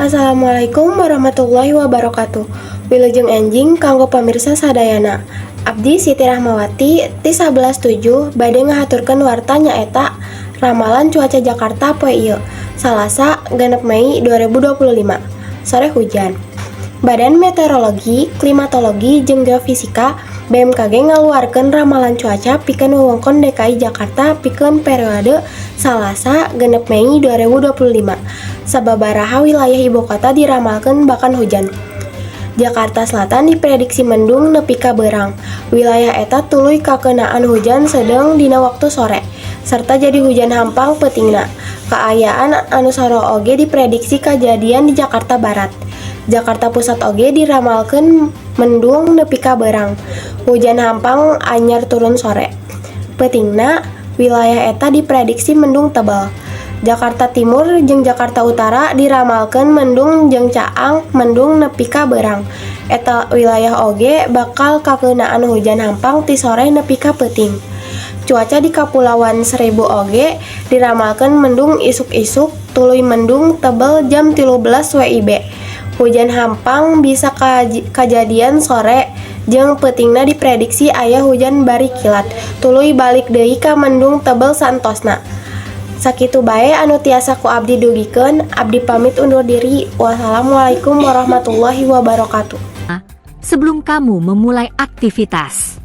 Assalamualaikum warahmatullahi wabarakatuh. Wilujeng enjing kanggo pamirsa sadayana. Abdi Siti Rahmawati ti 11.7 bade ngahaturkeun warta, nyaeta ramalan cuaca Jakarta poe ieu, Salasa, 6 Mei 2025. Sore hujan. Badan Meteorologi, Klimatologi jeung Geofisika (BMKG) ngaluarkeun ramalan cuaca pikeun wewengkon DKI Jakarta pikeun periode Salasa, 6 Mei 2025. Sababaraha wilayah ibu kota diramalkeun bakal hujan. Jakarta Selatan diprediksi mendung nepi ka beurang. Wilayah eta tuluy kakenaan hujan sedeng dina waktu sore, serta jadi hujan hampang peutingna. Kaayaan anu sarua oge diprediksi kajadian di Jakarta Barat. Jakarta Pusat oge diramalkeun mendung nepi ka beurang. Hujan hampang anyar turun sore. Peutingna, wilayah eta diprediksi mendung tebal. Jakarta Timur jeung Jakarta Utara diramalkeun mendung jeung caang mendung nepi ka beurang. Eta wilayah oge bakal kakeunaan hujan hampang ti sore nepi ka peuting. Cuaca di Kapulauan Seribu oge diramalkeun mendung isuk-isuk tuluy mendung tebel jam 13 WIB. Hujan hampang bisa kajadian sore jeung peutingna diprediksi aya hujan bari kilat, tuluy balik deui ka mendung tebel saentosna. Sakitu bae anu tiasa ku abdi dugikeun, abdi pamit undur diri. Wassalamualaikum warahmatullahi wabarakatuh. Sebelum kamu memulai aktivitas.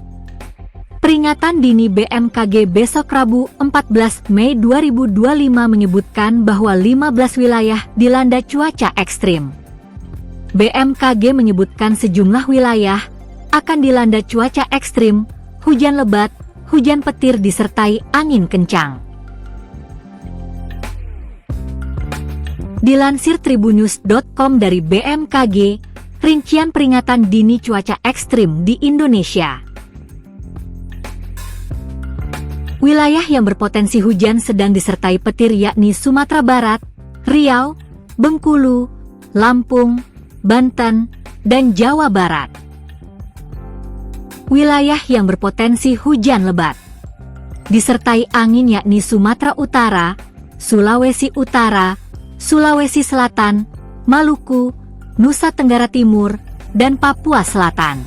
Peringatan dini BMKG besok Rabu, 14 Mei 2025 menyebutkan bahwa 15 wilayah dilanda cuaca ekstrim. BMKG menyebutkan sejumlah wilayah akan dilanda cuaca ekstrim, hujan lebat, hujan petir disertai angin kencang. Dilansir tribunnews.com dari BMKG, rincian peringatan dini cuaca ekstrim di Indonesia. Wilayah yang berpotensi hujan sedang disertai petir yakni Sumatera Barat, Riau, Bengkulu, Lampung, Banten, dan Jawa Barat. Wilayah yang berpotensi hujan lebat disertai angin yakni Sumatera Utara, Sulawesi Utara, Sulawesi Selatan, Maluku, Nusa Tenggara Timur, dan Papua Selatan.